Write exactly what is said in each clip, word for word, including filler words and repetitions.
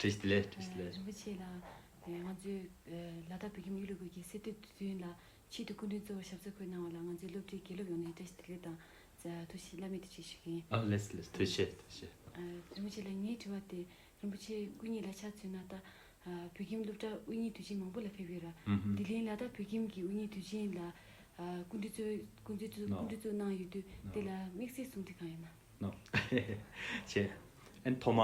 བཀྲ་ཤིས་བདེ་ལེགས། བཀྲ་ཤིས་བདེ་ལེགས། རིན་པོ་ཆེ་ལགས། ང་ཚོས་ལ་དྭགས་བོད་ཁྱིམ་གཡུ་ལོ་དགུ་གི་གསེར་གཏེར་དུས་སྟོན་ལ་ཆེད་དུ་སྐུ་མགྲོན་གཙོ་བོར་ཞབས་སོར་འཁོད་གནང་བ་ལ་ང་ཚོའི་སློབ་གྲྭའི་དགེ་སློབ་ཡོངས་ནས་བཀྲ་ཤིས་བདེ་ལེགས་དང་ཐུགས་རྗེ་བླ་མེད་ཐུགས་རྗེ་ཞུ་གི་ཡིན། ཨ་ལགས་ལགས། ཐུགས་རྗེ་ཆེ། ཐུགས་རྗེ་ཆེ། རིན་པོ་ཆེ་ལགས། ངའི་དྲི་བ་དེ་རིན་པོ་ཆེ་སྐུ་ཉིད་ལ་ཆ་མཚོན་ན། ད་བོད་ཁྱིམ་སློབ་གྲྭ་དབུ་བརྙེས་དུས་ཆེན་མང་པོ་ལ་ཕེབས་ཡོད་ར། ལྡི་ལིའི་ལ་དྭགས་བོད་ཁྱིམ་གྱི་དབུ་བརྙེས་དུས་ཆེན་ལ་སྐུ་མགྲོན་གཙོ་སྐུ་མགྲོན་གཙོ་སྐུ་མགྲོན་གཙོ་གནང་ཡོད་དུས། དེ་ལ་དམིགས་བསལ་གསུང་དེ་གང་ཡིན་ན། ནོ། བྱས། ཨན་ཐོག་མ་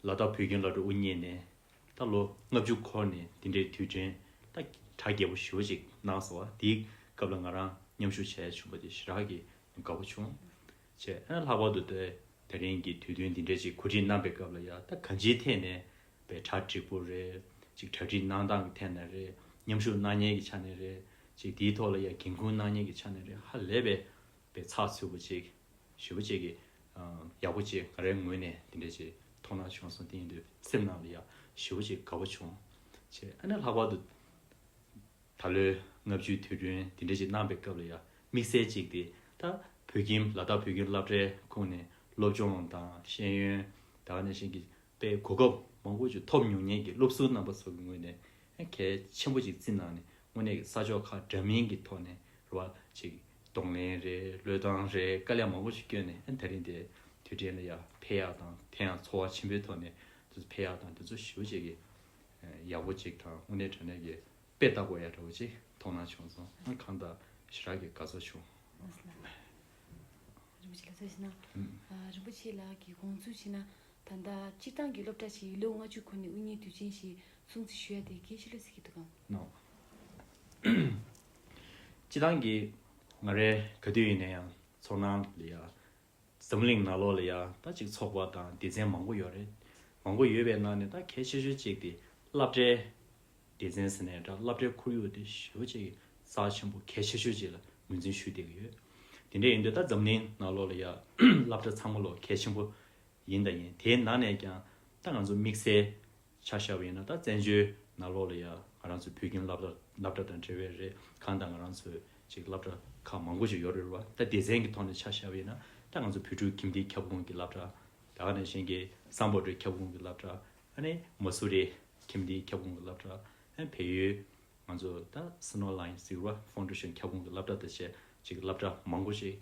ལ་དྭགས་བོད་ཁྱིམ་སློབ་གྲྭ་དབུ་བརྙེས་ནས་ད་ལོ་ལྔ་བཅུ་འཁོར་ནས་འདི་འདྲའི་དུས་དྲན་ད་གྲ་རྒྱས་པོ་ཞེ་པོ་ཅིག་གནང་སོང་བ། དེའི་སྐབས་ལ་ང་རང་མཉམ་ཞུགས་བྱས་བྱུང་བ་དེ་ཞེ་དྲག་གི་དགའ་པོ་བྱུང་། བྱས། ཨན་ལྷག་པར་དུ་དེ་དེ་རིང་གི་དུས་སྟོན་འདི་འདྲ་ཅིག་གོ་སྒྲིག་གནང་པའི་སྐབས་ལ་ཡ་ད་གང་ཅིའི་ཐད་ནས་པའི་གྲ་འགྲིག་པོ་རེད། ཅིག་གྲ་སྒྲིག་གནང་སྟངས་ཀྱི་ཐད་ནས་རེད། མཉམ་ཞུགས་གནང་མཁན་གྱི་ཆ་ནས་རེད། ཅིག་དེའི་ཐོག་ལ་ཡ་འགན་ཁུར་གནང་མཁན་གྱི་ཆ་ནས་རེད། ཧ་ལས་པའི་པའི་ཚགས་ཚུད་པོ་ཅིག་ཞེ་པོ་ཅིག་གི་ཡག་པོ་ཅིག་ང་རའི་ངོས་ནས་དེ་འདྲ་ཅིག་མཐོང་སྣང་བྱུང་སོང་། དེ་ཡིན་དུས་སེམས་ནང་ལ་ཡ་ཞེ་པོ་ཅིག་དགའ་པོ་བྱུང་། བྱས། ཨ་ནི་ལྷག་པར་དུ་ད་ལོའི་ལྔ་བཅུའི་དུས་སྟོན་དེ་འདྲ་ཅིག་གནང་པའི་སྐབས་ལ་ཡ་དམིགས་བསལ་ཅིག་དེ་ད་བོད་ཁྱིམ་ལ་དྭགས་བོད་ཁྱིམ་སློབ་གྲྭའི་ཁོངས་ནས་སློབ་སྦྱོང་དང་ཤེས་ཡོན་ད་ག་ནང་བཞིན་གྱི་པའི་གོ་སྐབས་མང་པོ་ཅིག་ཐོབ་མྱོང་མཁན་གྱི་སློབ་ཟུར་རྣམ་པ་ཚོ་གི་ངོས་ནས་གལ་ཆེན་པོ་ཅིག་བརྩིས་གནང་ནས་དངོས་གནས་ཀྱི་ས་ཕྱོགས་ཁག་འདྲ་མིན་གྱི་ཐོག་ནས་རེད་བ། ཅིག་གདོང་ལེན་རེད། བློས་བཏང་རེད། དཀའ་ལས་མང་པོ་ཞིག་བསྐྱོན་ནས་ཨ་ནི་དེ་རིང་དེ་དུས་དྲན་ལ་ཡ་ཕེབས་ཡག་དང་དེ་ཡང་ཚོར་བ་ཆེན་པོའི་ཐོག་ནས་དེ་ཚོ་ཕེབས་ཡག་དང་དེ་ཚོ་ཞེ་པོ་ཅིག་གི་ཡག་པོ་ཅིག་དང་དངོས་གནས་དྲང་གནས་ཀྱི་དཔེ་ལྟ་དགོས་ཡག་འདྲ་བོ་ཅིག་མཐོང་སྣང་བྱུང་སོང་། ཨ་གང་ལྟར་ཞེ་དྲག་གི་དགའ་ཚོར་བྱུང་། རིན་པོ་ཆེ་ལ་ཐུགས་རྗེ་གནང་། ཨ་རིན་པོ་ཆེ་ལགས་ཀྱི་དགོངས་ཚུལ་བྱས་ན། ད་ལྟ་སྤྱིར་བཏང་གི་སློབ་གྲྭ་ཞིག་ལོ་ལྔ་བཅུ་འཁོར་ནས་དབུ་བརྙེས་དུས་ཆེན་ཞིག་སྲུང་བརྩི་ཞུ་ཡ་དེ་གལ་ཆེ་ལོས་ཟེར་གྱི་འདུག་གམ། ནོ། སྤྱིར་བཏང་གི་ང་རའི་ག་དུས་ཡིན་ན་ཡང་ཚོར་སྣང་ལ་ཡ་འཛམ་གླིང་ནང་ལོགས་ལ་ཡ་ད་ཅིག་ཚོགས་པ་དང་སྡེ་ཚན་མང་པོ་ཡོད་རེད། མང་པོ་ཡོད་པའི་ནང་ནས་ད་གལ་ཆེ་ཤོས་གཅིག་དེ་སློབ་གྲྭའི་སྡེ་ཚན་ཟེར་ནའི་འདྲ། སློབ་གྲྭའི་ཁོར་ཡུག་དེ་ཞེ་པོ་ཅིག་རྩ་ཆེན་པོ་གལ་ཆེ་ཤོས་ཅིག་ལ་ངོས་འཛིན་ཞུ་བསྡད་ཀྱི་ཡོད། དེ་འདྲ་ཡིན་དུས་ད་འཛམ་གླིང་ནང་ལོགས་ལ་ཡ་སློབ་གྲྭ་ཚང་མ་ལོག་གལ་ཆེན་པོ་ཡིན་དང་ཡིན། དེའི་ནང་ནས་ཀྱང་ད་ང་ཚོ་དམིགས་བསལ་ཆ་བཞག་པ་ཡིན་ན་ད་བཙན་བྱོལ་ནང་ལོགས་ལ་ཡ་ང་རང་ཚོ་བོད་ཁྱིམ་སློབ་གྲྭ་སློབ་གྲྭ་དང་འབྲེལ་བའི་རེད། གང་ལྟར་ང་རང་ཚོའི་ཅིག་སློབ་གྲྭ་ཁག་མང་པོ་ཞིག་ཡོད་རེད་བ། ད་སྡེ་ཚན་གྱི་ཐོག་ནས་ཆ་བཞག་པ་ཡིན་ན་ད་ང་ཚོ་བོད་ཕྲུག་ཁྱིམ་སྡེའི་ཁྱབ་ཁོངས་ཀྱི་སློབ་གྲྭ། ད་ག་ནང་བཞིན་གྱི་སམ་བྷོ་ཊའི་ཁྱབ་ཁོངས་ཀྱི་སློབ་གྲྭ། ཨ་ནི་མ་སུ་རི་ཁྱིམ་སྡེའི་ཁྱབ་ཁོངས་ཀྱི་སློབ་གྲྭ། ཨ་ནི་བལ་ཡུལ་ང་ཚོ་ད་སི་ནོར་ལ་ཡན་ཟེར་བ་ཕའུན་ཌེ་ཤན་ཁྱབ་ཁོངས་ཀྱི་སློབ་གྲྭ་དང་བཅས་ཅིག་སློབ་གྲྭ་མང་པོ་ཞིག་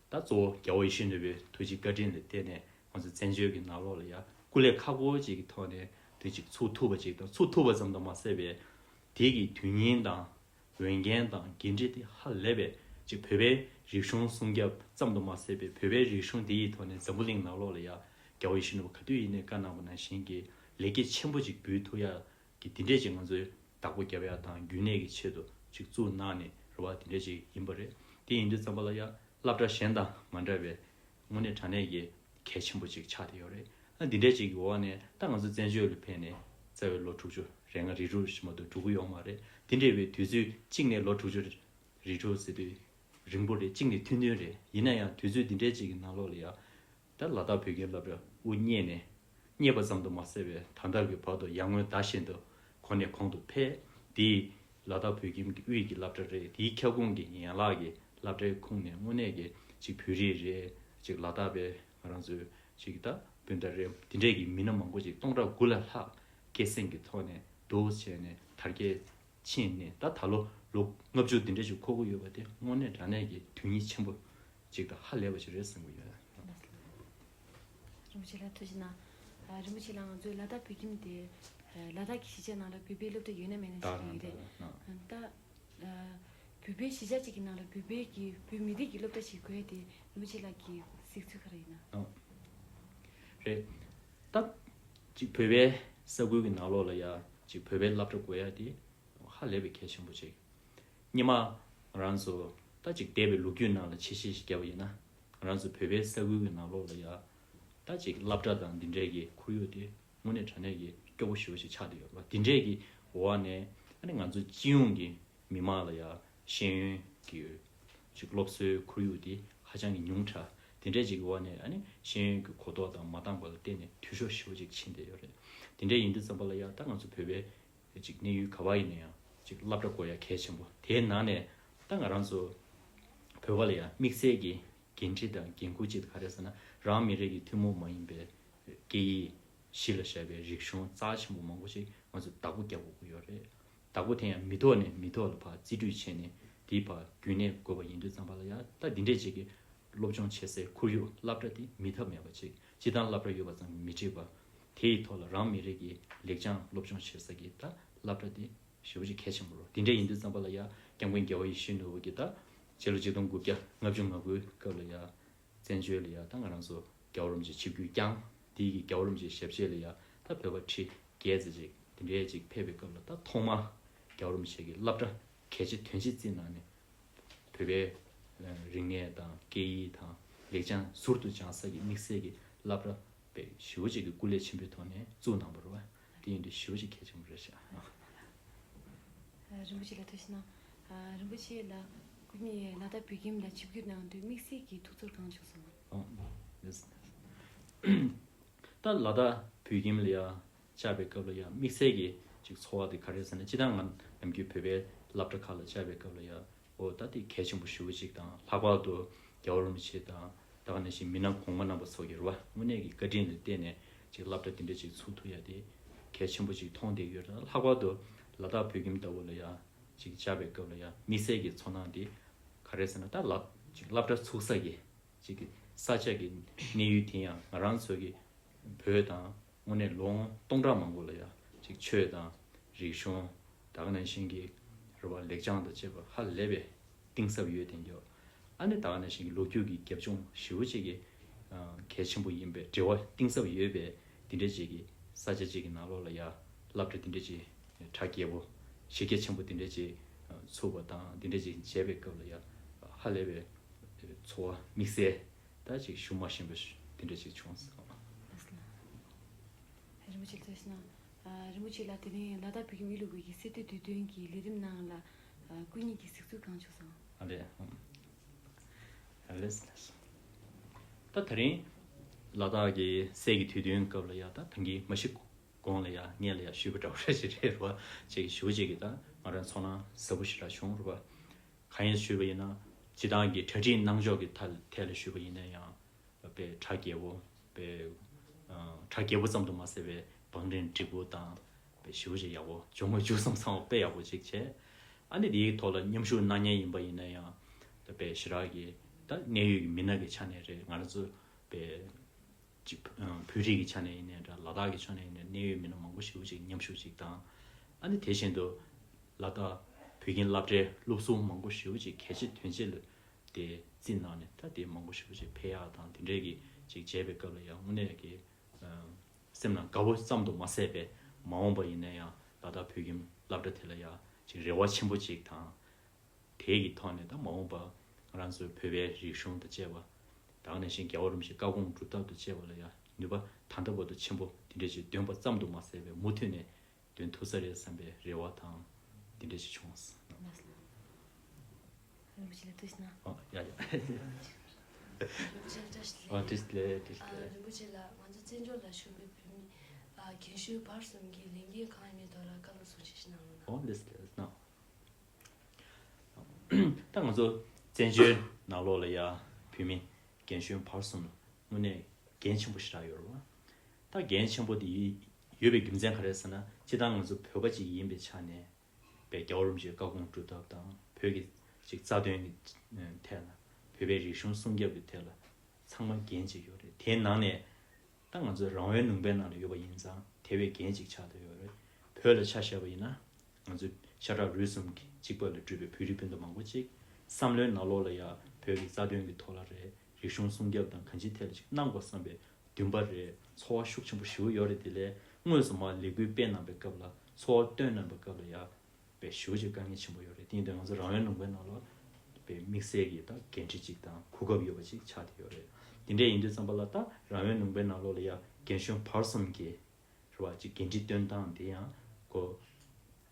ད་གཙོ་བོ་རྒྱལ་བ་ཡིད་བཞིན་ནོར་བུའི་ཐུགས་རྗེ་བཀའ་དྲིན་ལ་བརྟེན་ནས་ང་ཚོ་བཙན་བྱོལ་གྱི་ནང་ལོགས་ལ་ཡ་སྐུ་ལས་ཁག་པོ་ཅིག་གི་ཐོག་ནས་དེ་ཅིག་ཚུགས་ཐུབ་པ་ཅིག་དང་། ཚུགས་ཐུབ་པ་ཙམ་དུ་མ་ཟད་པའི་དེ་གི་དོན་སྙིང་དང་འོས་འགན་དང་འགན་འཁྲི་དེ་ཧ་ལས་པའི་ཅིག་བོད་པའི་རིག་གཞུང་སྲུང་སྐྱོབ་ཙམ་དུ་མ་ཟད་པའི་བོད་པའི་རིག་གཞུང་དེ་ཡི་ཐོག་ནས་འཛམ་བུ་གླིང་ནང་ལོགས་ལ་ཡ་རྒྱལ་བ་ཡིད་བཞིན་ནོར་བུ་ག་དུས་ཡིན་ནའི་བཀའ་གནང་བ་ནང་བཞིན་གྱི་ལེགས་སྐྱེས་ཆེན་པོ་ཅིག་འབུལ་ཐུབ་ཡ་གི་དེ་འདྲས་ཅིག་ང་ཚོས་བདག་པོ་རྒྱབ་ཡ་དང་རྒྱུན་གནས་ཀྱི་ཆེད་དུ་ཅིག་བཙུགས་གནང་ནས་རེད་བ། དེ་འདྲས་ཅིག་ཡིན་པ་རེད། དེ་ཡིན་དུས་ཙམ་པ་ལ་ཡ་སློབ་གྲྭ་གཞན་དང་མ་འདྲ་བའི་དངོས་གནས་དྲང་གནས་ཀྱི་གལ་ཆེན་པོ་ཅིག་ཆགས་བསྡད་ཡོད་རེད། ཨ་འདི་འདྲས་ཅིག་གི་འོག་ནས་ད་ང་ཚོ་བཙན་བྱོལ་ལ་ཕེབས་ནས་རྩ་བའི་ལོ་དྲུག་ཅུ་རེ་ལྔ་རེ་དྲུག་ཞིག་མ་གཏོགས་འགྲོ་གི་ཡོད་མ་རེད། དེ་འདྲས་བའི་དུས་ཚོད་གཅིག་ནས་ལོ་དྲུག་ཅུ་རེ་དྲུག་ཟེར་དུས་རིང་པོ་རེད། གཅིག་ནས་ཐུང་ཐུང་རེད། ཡིན་ན་ཡང་དུས་ཚོད་འདི་འདྲས་ཅིག་གི་ནང་ལོགས་ལ་ཡ་ད་ལ་དྭགས་བོད་ཁྱིམ་སློབ་གྲྭ་དབུ་བརྙེས་ནས་བརྙེས་པ་ཙམ་དུ་མ་ཟད་པའི་ད་ལྟ་གི་བར་དུ་ཡར་ངོའི་ཟླ་བཞིན་དུ་གོང་ནས་གོང་དུ་འཕེལ། དེའི་ལ་དྭགས་བོད་ཁྱིམ་གྱི་དབུས་ཀྱི་སློབ་གྲྭ་རེད། དེའི་ཁྱབ་ཁོངས་ཀྱི་ཡན་ལག་གི་སློབ་གྲྭའི་ཁོངས་ནས་དངོས་གནས་ཀྱི་ཅིག་བོད་རིགས་རེད། ཅིག་ལ་དྭགས་པའི་ང་རང་ཚོའི་ཅིག་ད་སྤུན་ཟླ་རེད། དེ་འདྲས་ཀྱི་མི་སྣ་མང་པོ་ཅིག་སྟོང་ཕྲག་དགུ་ལ་ལྷག་སྐད་སྲིང་གི་ཐོག་ནས་འདུག་བྱས་ནས་དར་རྒྱས་ཕྱིན་ནས་ད་ད་ལོ་ལོ་ལྔ་བཅུ་འདི་འདྲ་ཞིག་འཁོར་གྱི་ཡོད་པ་དེ་དངོས་གནས་དྲང་གནས་ཀྱི་དོན་སྙིང་ཆེན་པོ་ཅིག་དང་ཧ་ལས་པ་ཞིག་རེད་བསམ་གྱི་ཡོད། རིན་པོ་ཆེ་ལགས་ཐུགས་རྗེ་གནང་། ཨ་རིན་པོ་ཆེ་ལགས་ང་ཚོའི་ལ་དྭགས་བོད་ཁྱིམ་དེ་ཨ་ལ་དྭགས་ཀྱི་གཞིས་ཆགས་ནང་ལ་བོད་པའི་སློབ་གྲྭ་ཡོད་ན་མེད་ན་ཞིག་ཡོད་རེད། ད་ཨ་བོད་པའི་གཞིས་ཆགས་གཅིག་གི་ནང་ལ་བོད་པའི་གི་བོད་མི་རིགས་ཀྱི་སློབ་གྲྭ་ཞིག་དགོས་ཡ་དེ་རིན་པོ་ཆེ་ལགས་ཀྱི་གཟིགས་ཚུལ་ག་རེ་ཡིན་ན། རེད། ད་ཅིག་བོད་པའི་ས་ཁུལ་གྱི་ནང་ལོགས་ལ་ཡ་ཅིག་བོད་པའི་སློབ་གྲྭ་དགོས་ཡ་དེ་ཧ་ལས་པའི་གལ་ཆེན་པོ་ཅིག་སྔོན་མ་ང་རང་ཚོ་ད་ཅིག་འདས་པའི་ལོ་རྒྱུས་ནང་ལ་ཆ་ཤས་ཤིག་བརྒྱབ་པ་ཡིན་ན། ང་རང་ཚོ་བོད་པའི་ས་ཁུལ་གྱི་ནང་ལོགས་ལ་ཡ་ད་ཅིག་སློབ་གྲྭ་དང་འདི་འདྲའི་གི་ཁོར་ཡུག་དེ་དངོས་གནས་དྲང་གནས་ཀྱི་སྐྱོ་པོ་ཞེ་པོ་ཞིག་ཆགས་བསྡད་ཡོད་རེད་བ། འདི་འདྲའི་གི་འོག་ནས་ཨ་ནི་ང་ཚོ་སྤྱི་ཡོངས་ཀྱི་མི་མང་ལ་ཡ་ཤེས་ཡོན་གྱི་ཅིག་སློབ་གསོའི་ཁོར་ཡུག་དེ་ཧ་ཅང་གི་ཉུང་དྲགས། དེ་འདྲའི་ཅིག་འོག་ནས་ཨ་ནི་ཤེས་ཡོན་གྱི་གོ་རྟོགས་དང་མ་འདང་པ་ལ་བརྟེན་ནས་འཐུས་ཤོར་ཞེ་པོ་ཅིག་ཕྱིན་བསྡད་ཡོད་རེད། དེ་འདྲ་ཡིན་དུས་ཙམ་པ་ལ་ཡ་ད་ང་ཚོ་བོད་པའི་ཅིག་གནས་ཡུལ་ག་བ་ཡིན་ན་ཡང་ཅིག་སློབ་གྲྭ་དགོས་ཡ་གལ་ཆེན་པོ། དེའི་ནང་ནས་ད་ང་རང་ཚོ་བོད་པ་ལ་ཡ་དམིགས་བསལ་གྱི་འགན་འཁྲི་དང་འགན་ཁུར་ཅིག་ག་རེ་ཟེར་ན། རང་མི་རིགས་ཀྱི་ཐུན་མོང་མ་ཡིན་པའི་སྐད་ཡིག་གཞི་ལ་བཞག་པའི་རིག་གཞུང་རྩ་ཆེན་པོ་མང་པོ་ཞིག་ང་ཚོས་བདག་པོ་རྒྱག་དགོས་ཀྱི་ཡོད་རེད། བདག་པོ་དེ་ཡང་མི་ཐོག་ནས་མི་ཐོག་ལ་ཕར་རྩིས་སྤྲོད་བྱས་ནས་དེའི་ཕར་རྒྱུན་གནས་དགོས་པ་ཡིན་དུས་ཙམ་པ་ལ་ཡ་ད་འདི་འདྲས་ཅིག་གི་སློབ་སྦྱོང་བྱེད་སའི་ཁོར་ཡུག་སློབ་གྲྭ་དེ་མེད་ཐབས་མེད་པ་ཅིག་སྤྱིར་བཏང་སློབ་གྲྭ་ཡོད་པ་ཙམ་གྱིས་མི་འགྲིག་པ། དེ་ཡི་ཐོག་ལ་རང་མི་རིགས་ཀྱི་ལེགས་བྱང་སློབ་སྦྱོང་བྱེད་ས་ཀྱི་ད་སློབ་གྲྭ་དེ་ཞེ་པོ་ཅིག་གལ་ཆེན་པོ་རེད། དེ་འདྲས་ཡིན་དུས་ཙམ་པ་ལ་ཡ་སྐྱབས་མགོན་རྒྱལ་བ་ཡིད་བཞིན་ནོར་བུ་གིས་ད་ཕྱི་ལོ་ཆིག་སྟོང་དགུ་བརྒྱ་ལྔ་བཅུ་ང་དགུའི་སྐབས་ལ་ཡ་བཙན་བྱོལ་ལ་ཡ་ད་ང་རང་ཚོ་རྒྱལ་བ་རིན་པོ་ཆེ་ཆིབས་བསྒྱུར་བསྐྱངས། དེ་ཡི་རྒྱལ་བ་རིན་པོ་ཆེའི་ཞབས་རྗེས་ལ་ཡ་ད་བོད་པ་ཁྲི་བརྒྱད་ཙམ་ཅིག་དེ་འདྲས་ཅིག་ཕེབས་པའི་སྐབས་ལ་ད་ཐོག་མར་རྒྱལ་བ་རིན་པོ་ཆེ་གིས་སློབ་གྲྭ་གལ་ཆེ་དོན་ཆེ་བརྩིས་གནང་ནས་བོད་པའི་རིག་གནས་དང་སྐད་ཡིག་དང་ལེགས་བྱང་ཟུར་དུ་སྦྱང་ས་ཀྱི་དམིགས་བསལ་གྱི་སློབ་གྲྭ་དཔེ་ཞེ་པོ་ཅིག་གི་སྐུ་ལས་ཆེན་པོའི་ཐོག་ནས་བཙུགས་གནང་བ་རེད་བ། དེ་ཡིན་དུས་ཞེ་པོ་ཅིག་གལ་ཆེན་པོ་རེད་ཤག་རིན་པོ་ཆེ་ལ་ཐུགས་རྗེ་གནང་། རིན་པོ་ཆེ་ལ་སྐུ་ཉིད་ལ་དྭགས་བོད་ཁྱིམ་ལ་ཆིབས་བསྒྱུར་གནང་དུས་དམིགས་བསལ་གྱི་ཐུགས་ཚོར་གང་བྱུང་སོང་། ཨོ། ལགས་སོ། ད་ལ་དྭགས་བོད་ཁྱིམ་ལ་ཡ་བཅར་བའི་སྐབས་ལ་ཡ་དམིགས་བསལ་གྱི་ཅིག་ཚོར་བ་དེ་ག་རེ་ཟེར་ན། སྤྱིར་བཏང་ང་ནམ་རྒྱུན་བོད་པའི་སློབ་གྲྭ་ཁག་ལ་བཅར་བའི་སྐབས་ལ་ཡ་ཨོ་ད་དེ་གལ་ཆེན་པོ་ཞེ་པོ་ཅིག་དང་། ལྷག་པར་དུ་རྒྱལ་བ་རིན་པོ་ཆེ་དང་ད་ག་ནང་བཞིན་མི་སྣ་གོང་མ་རྣམ་པ་ཚོ་གི་རེད་བ། དངོས་གནས་ཀྱི་བཀའ་དྲིན་ལ་བརྟེན་ནས་ཅིག་སློབ་གྲྭ་དེ་འདྲ་ཅིག་ཚུགས་ཐུབ་ཡ་དེ་གལ་ཆེན་པོ་ཅིག་མཐོང་བསྡད་ཡོད་རེད། ལྷག་པར་དུ་ལ་དྭགས་བོད་ཁྱིམ་ལྟ་བུ་ལ་ཡ་ཅིག་བཅར་བའི་སྐབས་ལ་ཡ་དམིགས་བསལ་གྱི་ཚོར་སྣང་དེ་ག་རེ་ཟེར་ན། ད་ལ་ཅིག་སློབ་གྲྭ་ཚུགས་ས་གི་ཅིག་གི་ས་ཆ་གི་གནས་ཡུལ་དེ་ཡང་ང་རང་ཚོ་གི་བོད་དང་དངོས་གནས་ལོ་ངོ་སྟོང་ཕྲག་མང་པོ་ལ་ཡ་ཅིག་ཆོས་དང་རིག་གཞུང་ད་ག་ནང་བཞིན་གྱི་རེད་བ། ལེགས་བྱང་དང་བཅས་པ་ཧ་ལས་པའི་གཏིང་ཟབ་ཡོད་དེ་འདྲ། ཨ་ནི་ད་ག་ནང་བཞིན་གྱི་ལོ་རྒྱུས་ཀྱི་རྒྱབ་ལྗོངས་ཞེ་པོ་ཅིག་གི་གལ་ཆེན་པོ་ཡིན་པའི་འབྲེལ་བ་གཏིང་ཟབ་ཡོད་པའི་དེ་འདྲ་ཅིག་གི་ས་ཆ་ཅིག་གི་ནང་ལོགས་ལ་ཡ་སློབ་གྲྭ་དེ་འདྲ་ཅིག་གྲ་རྒྱས་པོ་གཞི་རྒྱ་ཆེན་པོ་དེ་འདྲ་ཅིག་ཚུགས་པ་དང་དེ་འདྲ་ཅིག་མཇལ་བའི་སྐབས་ལ་ཡ་ཧ་ལས་པའི་ཚོར་བ་དམིགས་བསལ་ད་ཅིག་ཞུ་མ་ཤེས་པ་དེ་འདྲ་ཅིག་བྱུང་སོང་། ལགས་སོ། རིན་པོ་ཆེ་ལ་ཐུགས་རྗེ་གནང་། ཨ། རིན་པོ་ཆེ་ལགས་དེ་རིང་ལ་དྭགས་བོད་ཁྱིམ་ཨེ་ལུ་གུ་གི་གསེར་ཐོའི་དུས་སྟོན་གྱི་ལས་རིམ་ནང་ལ་ཨ། སྐུ་ཉིད་ཀྱི་གཟིགས་ཚུལ་གང་བྱུང་སོང་། ཨ་ལས། ཨ་ལས། ད་དེ་རིང་ལ་དྭགས་ཀྱི་གསེར་གྱི་དུས་སྟོན་སྐབས་ལ་ཡ་ད་ད་གིན་མ་གཞི་གོང་ལ་ཡ་སྔས་ལ་ཡ་ཞུས་པ་འདྲ་བོ་རེ་ཞིག་རེད་བ། ཅིག་ཞུ་ཅིག་གི་ད་ང་རང་ཚོར་སྣང་ཟབ་པོ་ཞེ་དྲག་བྱུང་རེད་བ། གང་ཡིན་ཞུས་པ་ཡིན་ན། སྤྱིར་བཏང་གི་གྲ་སྒྲིག་གནང་ཕྱོགས་ཀྱི་ཐད་ཐད་ལ་ཞུས་པ་ཡིན་ན་ཡང་དཔེ་གྲ་རྒྱས་པོ་དཔེ་ཨ། གྲ་རྒྱས་པོ་ཙམ་དུ་མ་ཟད་པའི་བང་རིམ་འགྲིག་པོ་དང་དཔེ་ཞེ་པོ་ཅིག་ཡག་པོ། ཇོ་མོ་མཇུག་གསུམ་ཚང་བ་དཔེ་ཡག་པོ་ཅིག་བྱས། ཨ་ནི་དེའི་ཐོག་ལ་མཉམ་ཞུགས་གནང་མཁན་ཡིན་པ་ཡིན་ན་ཡང་དཔེ་ཞེ་དྲག་གི་ད་གནད་ཡོད་ཀྱི་མི་སྣ་གི་ཆ་ནས་རེད། ང་རང་ཚོ་དཔེ་ཅིག་བོད་རིགས་ཀྱི་ཆ་ནས་ཡིན་ནའི་འདྲ། ལ་དྭགས་ཀྱི་ཕྱོགས་ནས་ཡིན་ནའི་གནད་ཡོད་མི་སྣ་མང་པོ་ཞེ་པོ་ཅིག་མཉམ་ཞུགས་ཅིག་དང་། ཨ་ནི་དེ་བཞིན་དུ་ལ་དྭགས་བོད་ཁྱིམ་སློབ་གྲྭའི་སློབ་ཟུར་མང་པོ་ཞེ་པོ་ཅིག་གལ་ཆེ་དོན་ཆེ་ལ་དེ་རྩིས་གནང་ནས་ད་དེ་མང་པོ་ཞེ་པོ་ཅིག་ཕེབས་ཡག་དང་དེ་འདྲའི་གི་ཅིག་མཇལ་བའི་སྐབས་ལ་ཡང་དངོས་གནས་ཀྱི་སེམས་ནང་དགའ་པོ་ཙམ་དུ་མ་ཟད་པའི་མ་འོངས་པ་ཡིན་ན་ཡང་ལ་དྭགས་བོད་ཁྱིམ་སློབ་གྲྭ་དེ་ལ་ཡང་ཅིག་རེ་བ་ཆེན་པོ་ཅིག་དང་། དེ་གི་ཐོག་ནས་ད་མ་འོངས་པ་ང་རང་ཚོའི་བོད་པའི་རིག་གཞུང་དང་བཅས་པ། ད་ག་ནང་བཞིན་རྒྱལ་བ་རིན་པོ་ཆེའི་བཀའ་དགོངས་སྒྲུབ་ཐབས་དང་བཅས་པ་ལ་ཡང་ནུས་པ་ད་ལྟ་བར་དུ་ཆེན་པོ་དེ་འདྲ་ཞིག་འདོན་པ་ཙམ་དུ་མ་ཟད་པའི་མུ་མཐུད་ནས་འདོན་ཐུབ་ས་རེད་བསམ་པའི་རེ་བ་དང་དེ་འདྲ་ཞིག་བྱུང་སོང་། རིན་པོ་ཆེ་ལ་ཐུགས་རྗེ་གནང་། ཨོ་ཡ་ཡ། རིན་པོ་ཆེ་བཀྲ་ཤིས་བདེ་ལེགས། ཨོ་བཀྲ་ཤིས་བདེ་ལེགས། བཀྲ་ཤིས་བདེ་ལེགས། རིན་པོ་ཆེ་ལགས། ང་ཚོ་བཙན་བྱོལ་ལ་བཞུགས་པའི་བོད་མི་རྒན་གཞོན་བར་གསུམ་གྱི་ལས་འགན་གང་ཡིན་མིན་ཐོག་ལ་བཀའ་སློབ་གསུང་བཤད་ཞིག་གནང་རོགས་གནང་། ཨོ་ལགས་སོ་ལགས་སོ། ད་ང་ཚོ་བཙན་བྱོལ་ནང་ལོགས་ལ་ཡ་བོད་མི་རྒན་གཞོན་བར་གསུམ་དངོས་གནས་འགན་ཆེན་པོ་ཞེ་དྲག་ཡོད་རེད་བ། ད་འགན་ཆེན་པོ་དེ་ཡོད་པའི་རྒྱུ་མཚན་ག་རེ་ཟེར་ན། སྤྱིར་བཏང་ང་ཚོ་བོད་པ་ཅིག་ཡིན་པའི་ཆ་ནས་པའི་རྒྱལ་བ་རིན་པོ་ཆེའི་བཀའ་དགོངས་སྒྲུབ་ཐབས་དང་བོད་ཀྱི་ཅིག་རྩ་དོན་གྱི་ཐད་ལ་བོད་པའི་རིག་གཞུང་སྲུང་སྐྱོབ་ཀྱི་ཐད་ལ་ཚང་མ་འགན་ཅིག་ཡོད་རེད། དེའི་ནང་ནས་ད་ང་ཚོའི་རང་དབང་ལུང་པའི་ནང་ལ་ཡོད་པ་ཡིན་ཙང་དེ་བས་འགན་ཅིག་ཆགས་བསྡད་ཡོད་རེད། བོད་ལ་ཆ་བཞག་པ་ཡིན་ན་ང་ཚོའི་ཤ་ཁྲག་རུས་གསུམ་གྱི་གཅིག་པ་ལས་གྲུབ་པའི་བོད་རིགས་སྤུན་ཟླ་མང་པོ་ཅིག་བསམ་བློའི་ནང་ལོགས་ལ་ཡ་བོད་ཀྱི་རྩ་དོན་གྱི་ཐོག་ལ་རེད། རིག་གཞུང་སྲུང་སྐྱོབ་དང་གང་ཅིའི་ཐད་ལ་ཅིག་གནང་དགོས་བསམ་པའི་འདུན་པ་རེད། ཚོར་བ་ཤུགས་ཆེན་པོ་ཞེ་པོ་ཡོད་རེད། དེ་ལས་དངོས་སུ་མར་ལས་འགུལ་སྤེལ་གནང་པའི་སྐབས་ལ་ཚོར་བ་བཏོན་གནང་པའི་སྐབས་ལ་ཡ་དཔེ་ཞེ་པོ་ཅིག་དཀའ་ངལ་ཆེན་པོ་ཡོད་རེད། དེ་ཡིན་དུས་ང་ཚོ་རང་དབང་ལུང་པའི་ནང་ལོགས་དཔེ་དམིགས་བསལ་གྱི་ད་འགན་འཁྲི་ཅིག་དང་གོ་སྐབས་ཡོད་པ་ཅིག་ཆགས་བསྡད་ཡོད་རེད། དེ་འདྲ་ཡིན་དུས་ཙམ་པ་ལ་ད་རང་དབང་ལུང་པའི་ནང་ལོགས་ལ་ཡ་རྒན་གཞོན་བར་གསུམ་གྱི་རེད་བ། ཅིག་འགན་འཁྲི་བཏོན་སྟངས་དེ་ཡང་ཁོ་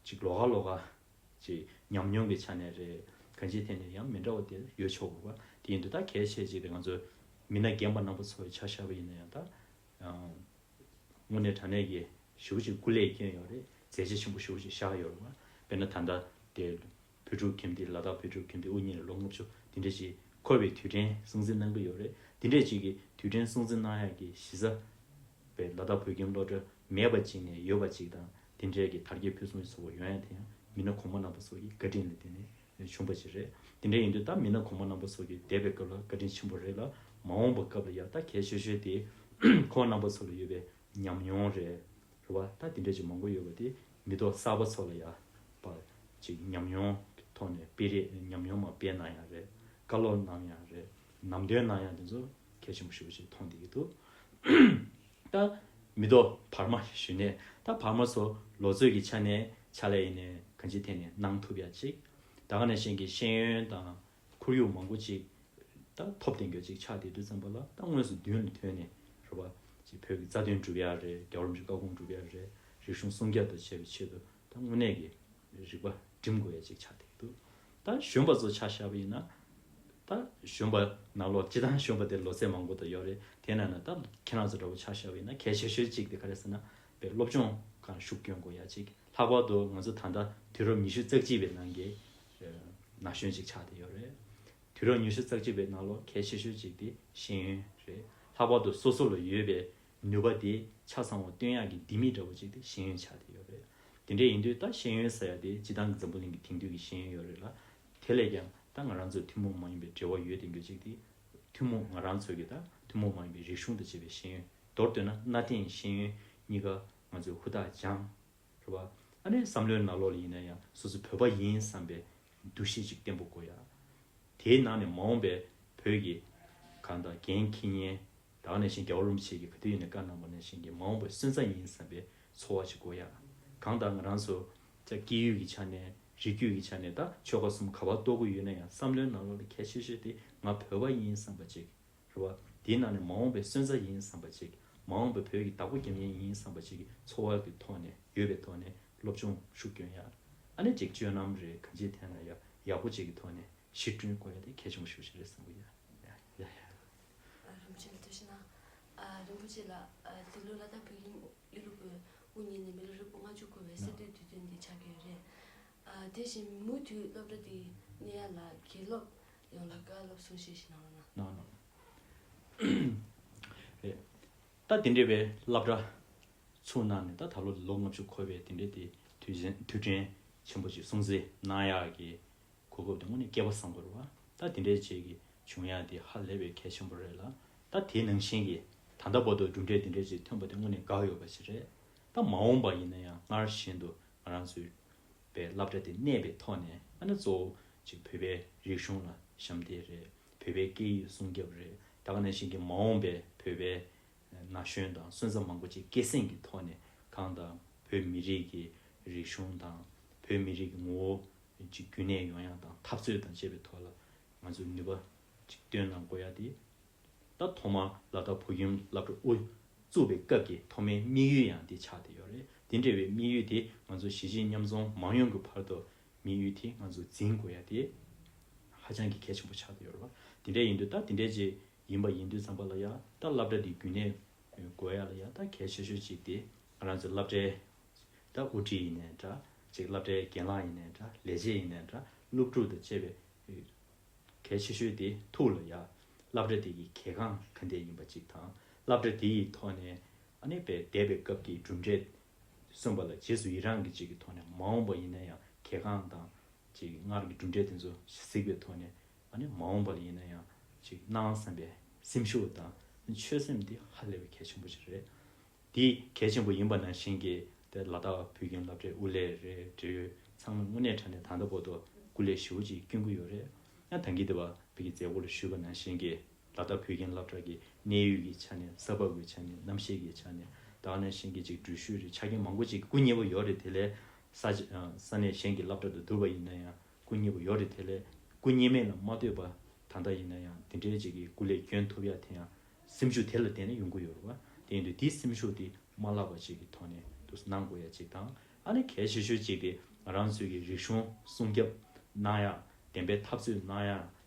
ཅིག་ལོགས་ཀ་ལོགས་ཀ་ཅིག་ཉམས་མྱོང་གི་ཆ་ནས་རེད། གང་ཅིའི་ཐད་ནས་ཡང་མི་འདྲ་བ་དེ་ཡོད་ཆོག་གི་རེད་བ། དེ་ཡིན་དུས་ད་གལ་ཆེ་ཅིག་དེ་ང་ཚོ་མི་སྣ་རྒན་པ་རྣམ་པ་ཚོ་ཆ་བཞག་པ་ཡིན་ན་ཡང་ད་ཡང་དངོས་གནས་དྲང་གནས་ཀྱི་ཞེ་པོ་ཅིག་སྐུ་ལས་བསྐྱོན་ཡོད་རེད། མཛད་རྗེས་ཆེན་པོ་ཞེ་པོ་ཅིག་བཞག་ཡོད་རེད་བ། དཔེར་ན་ད་ལྟ་དེ་བོད་ཕྲུག་ཁྱིམ་སྡེ། ལ་དྭགས་བོད་ཕྲུག་ཁྱིམ་སྡེ་དབུ་བརྙེས་ནས་ལོ་ལྔ་བཅུ་དེ་འདྲ་ཅིག་འཁོར་བའི་དུས་དྲན་སྲུང་བརྩི་གནང་གི་ཡོད་རེད། དེ་འདྲ་ཅིག་གི་དུས་དྲན་སྲུང་བརྩི་གནང་ཡག་གི་གཞི་རྩ་ པའི་ལ་དྭགས་བོད་ཁྱིམ་སློབ་གྲྭ་མེད་པ་ཅིག་ནས་ཡོད་པ་ཅིག་དང་། དེ་འདྲའི་གི་དར་རྒྱས་ཕུན་སུམ་ཚོགས་པ་ཡོང་ཡ་དེ་ཡང་མི་སྣ་གོང་མ་རྣམ་པ་ཚོ་གི་བཀའ་དྲིན་ལ་བརྟེན་ནས་བྱུང་བ་ཞིག་རེད། དེ་འདྲ་ཡིན་དུས་ད་མི་སྣ་གོང་མ་རྣམ་པ་ཚོ་གི་འདས་པའི་སྐབས་ལ་བཀའ་དྲིན་ཆེན་པོ་རེད་ལ། མ་འོངས་པའི་སྐབས་ལ་ཡང་ད་གལ་ཆེ་ཤོས་དེ་ཁོང་རྣམ་པ་ཚོ་ལ་ཡོད་པའི་ཉམས་མྱོང་རེད། རེད་བ། ད་དེ་འདྲ་ཅིག་མང་པོ་ཡོད་པ་དེ་མི་ཐོག་གསར་པ་ཚོ་ལ་ཡང་པ་ཅིག་ཉམས་མྱོང་གི་ཐོག་ནས་སྤེལ་རེས། ཉམས་མྱོང་མ་སྤེལ་གནང་ཡ་རེད། བཀའ་སློབ་གནང་ཡ་རེད། ནམ་དོན་གནང་ཡ་དེ་ཚོ་གལ་ཆེན་པོ་ཞེ་པོ་ཅིག་མཐོང་བསྡད་ཀྱི་འདུག་ད་མི་ཐོག་བར་མ་ཞུས་ནས། ད་བར་མ་ཚོ་ལོ་ཚོད་ཀྱི་ཆ་ནས་ཕྱག་ལས་ཡིན་ནའི་གང་ཅིའི་ཐད་ནས་གནང་ཐུབ་ཡ་ཅིག་ད་ག་ནང་བཞིན་གྱི་ཤེས་ཡོན་དང་ཁོར་ཡུག་མང་པོ་ཅིག་ད་ཐོབ་བསྡད་མཁན་ཅིག་ཆགས་བསྡད་དུས་ཙམ་པ་ལ། ད་དངོས་སུ་མདུན་ལ་ཐོན་ནས་རེད་བ། ཅིག་བོད་ཀྱི་རྩ་དོན་སྒྲུབ་ཡ་རེད། རྒྱལ་བ་རིན་པོ་ཆེའི་བཀའ་དགོངས་སྒྲུབ་ཡ་རེད། རིག་གཞུང་སྲུང་སྐྱོབ་དང་བཅས་པའི་ཆེད་དུ་ད་དངོས་གནས་ཀྱི་རིག་པ་སྒྲིམ་དགོས་ཡ་ཅིག་ཆགས་བསྡད་ཀྱི་འདུག་ད་གཞོན་པ་ཚོ་ཆ་བཞག་པ་ཡིན་ན། ད་གཞོན་པ་ནང་ལོགས་སྤྱིར་བཏང་གཞོན་པ་དེ་ལོ་ཚད་མང་པོ་དང་ཡོད་རེད། དེ་ན་ན་ད་ཁྱེད་རང་ཚོ་འདྲ་བོ་ཆ་བཞག་པ་ཡིན་ན། གལ་ཆེ་ཤོས་གཅིག་དེ་ག་རེ་ཟེར་ན། པའི་སློབ་སྦྱོང་སྒང་ཤུགས་སྐྱོན་དགོས་ཡ་གཅིག་ལྷག་པར་དུ་ང་ཚོ་ད་ལྟ་དུས་རབས་ཉི་ཤུ་རྩ་གཅིག་པའི་ནང་གི་ན་གཞོན་ཅིག་ཆགས་བསྡད་ཡོད་རེད། དུས་རབས་ཉི་ཤུ་རྩ་གཅིག་པའི་ནང་ལོགས་གལ་ཆེ་ཤོས་གཅིག་དེ་ཤེས་ཡོན་རེད། ལྷག་པར་དུ་སོ་སོ་ལ་ཡོད་པའི་ནུས་པ་དེ་ཆ་ཚང་བ་སྟོན་ཡག་གི་ལྡེ་མིག་འདྲ་བོ་གཅིག་དེ་ཤེས་ཡོན་ཆགས་བསྡད་ཡོད་རེད། དེ་འདྲ་ཡིན་དུས་ད་ཤེས་ཡོན་ཟེར་ཡ་དེ་སྤྱིར་བཏང་གི་འཛམ་བུ་གླིང་གི་དེང་དུས་ཀྱི་ཤེས་ཡོན་ཡོད་རེད་ལ། དེ་ལས་ཀྱང་ད་ང་རང་ཚོའི་ཐུན་མོང་མ་ཡིན་པའི་འབྲེལ་བ་ཡོད་བསྡད་རྒྱུ་གཅིག་དེ། ཐུན་མོང་ང་རང་ཚོའི་གི་ད་ཐུན་མོང་མ་ཡིན་པའི་རིག་གཞུང་དང་བཅས་པའི་ཤེས་ཡོན། མདོར་བསྡུས་ན་གནའ་དེང་ཤེས་ཡོན་གཉིས་ཀ་ང་ཚོས་ཧུར་ཐག་སྦྱང་། རེད་བ། ཨ་ནི་བསམ་བློའི་ནང་ལོགས་ལ་ཡིན་ན་ཡང་སོ་སོ་བོད་པ་ཡིན་བསམ་པའི་འདུ་ཤེས་ཅིག་བརྟན་པོ་དགོས་ཡ། དེའི་ནང་ནས་མ་འོངས་པའི་བོད་ཀྱི་གང་ལྟར་འགན་འཁྱེར་མཁན། ད་ག་ནང་བཞིན་རྒྱལ་བ་རིན་པོ་ཆེ་གིས་ག་དུས་ཡིན་ནའི་བཀའ་གནང་བ་ནང་བཞིན་གྱི་མ་འོངས་པའི་སོན་རྩ་ཡིན་བསམ་པའི་ཚོར་བ་ཅིག་དགོས་ཡ། གང་ལྟར་ང་རང་ཚོ་ད་སྐྱེས་ཡུལ་གྱི་ཆ་ནས། རིགས་རྒྱུད་ཀྱི་ཆ་ནས། ད་ཆོལ་ཁ་གསུམ་ག་པར་གཏོགས་ཀྱི་ཡོད་ན་ཡང་། བསམ་བློའི་ནང་ལོགས་ལ་གལ་ཆེ་ཤོས་དེ་ང་བོད་པ་ཡིན་བསམ་པ་ཅིག་རེད་བ། དེའི་ནང་ནས་མ་འོངས་པའི་སོན་རྩ་ཡིན་བསམ་པ་ཅིག་མ་འོངས་པའི་བོད་ཀྱི་བདག་པོ་རྒྱབ་མཁན་ཡིན་བསམ་པ་ཅིག་གི་ཚོར་བ་གི་ཐོག་ནས། ཡོད་པའི་ཐོག་ནས་སློབ་སྦྱོང་ཤུགས་སྐྱོན་ཡ། ཨ་ནི་ཅིག་སྤྱོད་ལམ་རེད། གང་ཅིའི་ཐད་ན་ཡ་ཡག་པོ་ཅིག་གི་ཐོག་ནས་གཞི་བསྐྲུན་དགོས་ཡ་དེ་གལ་ཆེན་པོ་ཞེ་པོ་ཅིག་རེད་བསམ་གི་ཡ། ཡ་ཡ། རིན་པོ་ཆེ་ལ་ཐུགས་རྗེ་གནང་། རིན་པོ་ཆེ་ལགས། འདི་ལོ་ལ་དྭགས་བོད་ཁྱིམ་གློ་ལུག་པའི་དབུ་བརྙེས་ནས་མི་ལོ་ལྔ་བཅུ་འཁོར་བའི་གསར་གཏོད་དུས་སྟོན་འདི་ཆགས་ཀྱི་ཡོད་རེད། དེ་བཞིན་མུ་མཐུད་སློབ་གྲྭ་འདི་གནས་ཡ་ལ་དགེ་སློབ་ཡོངས་ལ་བཀའ་སློབ་གསུང་བཤད་ཞིག་གནང་རོགས་གནང་། གནང་རོགས། རེད། ད་དེ་འདྲ་བའི་སློབ་གྲྭ་ཚུགས་གནང་ནས་ད་ད་ལོ་ལོ་ལྔ་བཅུ་འཁོར་བའི་དེ་འདྲའི་དེ་དུས་ཆེན། དུས་དྲན་ཆེན་པོ་ཅིག་སྲུང་བརྩི་གནང་ཡག་གི་གོ་སྐབས་དེ་དངོས་གནས་སྐལ་པ་བཟང་པོ་རེད་བ། ད་དེ་འདྲའི་ཅིག་གི་བྱུང་ཡག་དེ་ཧ་ལས་པའི་གལ་ཆེན་པོ་རེད་ལ། ད་དེ་ནང་བཞིན་གྱི་ད་ལྟ་བར་དུ་གྲུབ་འབྲས་དེ་འདྲའི་ཅིག་ཐོན་པ་དེ་དངོས་གནས་དགའ་ཡོད་པ་ཞིག་རེད། ད་མ་འོངས་པ་ཡིན་ན་ཡང་སྔར་བཞིན་དུ་ང་རང་ཚོའི་པའི་སློབ་གྲྭ་དེ་གནས་པའི་ཐོག་ནས། ཨ་ནི་གཙོ་བོ་ཅིག་བོད་པའི་རིག་གཞུང་ལ་ཞབས་འདེགས་རེད། བོད་པའི་སྐད་ཡིག་སྲུང་སྐྱོབ་རེད། ད་ག་ནང་བཞིན་གྱི་མ་འོངས་པའི་བོད་པའི་ན་གཞོན་དང་སོན་རྩ་མང་པོ་ཅིག་སྐྱེད་སྲིང་གི་ཐོག་ནས་གང་དང་བོད་མི་རིགས་ཀྱི་རིག་གཞུང་དང་། བོད་མི་རིགས་ཀྱི་ངོ་བོ་ཅིག་རྒྱུན་གནས་ཡོང་ཡག་དང་འཐབ་རྩོད་དང་བཅས་པའི་ཐོག་ལ་ང་ཚོས་ནུས་པ་ཅིག་བཏོན་གནང་དགོས་ཡ་དེ། ད་ཐོག་མར་ལ་དྭགས་བོད་ཁྱིམ་སློབ་གྲྭ་དབུ་བཙུགས་པའི་སྐབས་ཀྱི་ཐོག་མའི་དམིགས་ཡུལ་ཡང་འདི་ཆགས་བསྡད་ཡོད་རེད། དེ་འདྲ་བའི་དམིགས་ཡུལ་དེ་ང་ཚོ་གཞིས་བྱེས་མཉམ་འཛོམས་མང་ཡོང་གི་བར་དུ་དམིགས་ཡུལ་དེ་ང་ཚོ་འཛིན་དགོས་ཡ་དེ་ཧ་ཅང་གི་གལ་ཆེན་པོ་ཆགས་བསྡད་ཡོད་རེད་བ། དེ་འདྲ་ཡིན་དུས་ད་དེ་འདྲ་ཅིག་ཡིན་པ་ཡིན་དུས་ཙམ་པ་ལ་ཡ། ད་སློབ་གྲྭ་འདི་རྒྱུན་གནས་དགོས་ཡ་ལ་ཡ། ད་གལ་ཆེ་ཤོས་ཅིག་དེ་ང་རང་ཚོའི་སློབ་གྲྭའི་ད་དབུ་ཁྲིད་ཡིན་ནའི་འདྲ། ཅིག་སློབ་གྲྭའི་རྒན་ལགས་ཡིན་ནའི་འདྲ། ལས་བྱེད་ཡིན་ནའི་འདྲ། སློབ་ཕྲུག་དང་བཅས་པའི་གལ་ཆེ་ཤོས་དེ་ཐུགས་ལ་ཡ། སློབ་གྲྭ་དེ་གི་གལ་འགངས་ག་འདྲ་ཡིན་པ་ཅིག་དང་། སློབ་གྲྭ་དེ་ཡི་ཐོག་ནས་ཨ་ནི་པའི་འདས་པའི་སྐབས་ཀྱི་གྲུབ་འབྲས་སོན་པ་ལ་རྗེས་སུ་ཡི་རང་གི་ཅིག་གི་ཐོག་ནས་མ་འོངས་པ་ཡིན་ན་ཡང་གལ་འགངས་དང་ཅིག་སྔར་གྱི་གྲུབ་འབྲས་དེ་ཚོ་གཟིགས་པའི་ཐོག་ནས། ཨ་ནི་མ་འོངས་པ་ལ་ཡིན་ན་ཡང་ཅིག་གནང་བསམ་པའི་སེམས་ཤུགས་དང་ཆོད་སེམས་དེ་ཧ་ལས་པའི་གལ་ཆེན་པོ་ཞིག་རེད། དེ་གལ་ཆེན་པོ་ཡིན་པ་ནང་བཞིན་གྱི་དེ་ལ་དྭགས་བོད་ཁྱིམ་སློབ་གྲྭའི་དབུ་ལས་རེད། འབྲེལ་ཡོད་ཚང་མས་དངོས་གནས་དྲང་གནས་ད་ལྟ་བར་དུ་སྐུ་ལས་ཞེ་པོ་ཅིག་བསྐྱོན་གྱི་ཡོད་རེད། ཡང་ད་གིན་དེ་བ་བོད་ཀྱི་མཛད་སྒོ་ལ་ཞུས་པ་ནང་བཞིན་གྱི་ལ་དྭགས་བོད་ཁྱིམ་སློབ་གྲྭ་གི་གནས་ཡུལ་གྱི་ཆ་ནས། ས་བབ་ཀྱི་ཆ་ནས། གནམ་གཤིས་ཀྱི་ཆ་ནས། ད་ག་ནང་བཞིན་གྱི་ཅིག་འགྲུལ་བཞུད་རེད། ཆ་རྐྱེན་མང་པོ་ཅིག་སྐུ་ཉེ་པོ་ཡོད་རེད། དེ་ལས་ས་ཆ་ས་གནས་གཞན་གྱི་སློབ་གྲྭ་དང་བསྡུར་བ་ཡིན་ན་ཡང་སྐུ་ཉེ་པོ་ཡོད་རེད། དེ་ལས་སྐུ་ཉེ་མེད་ལ་མ་ལྟོས་པ་ད་ལྟ་ཡིན་ན་ཡང་དེ་འདྲའི་ཅིག་གི་སྐུ་ལས་བསྐྱོན་ཐུབ་ཡ་དེ་ཡང་སེམས་ཤུགས་དེ་ལ་བརྟེན་ནས་ཡོང་གི་ཡོད་རེད་བ། དེ་ཡིན་དུས་དེའི་སེམས་ཤུགས་དེ་མ་བརླག་པ་ཅིག་གི་ཐོག་ནས་འདུག་གནང་དགོས་ཡ་ཅིག་དང་། ཨ་ནི་གལ་ཆེ་ཤོས་ཅིག་དེ་ང་རང་ཚོའི་གི་རིག་གཞུང་སྲུང་སྐྱོབ་གནང་ཡ། བདེན་པའི་འཐབ་རྩོད་གནང་ཡ།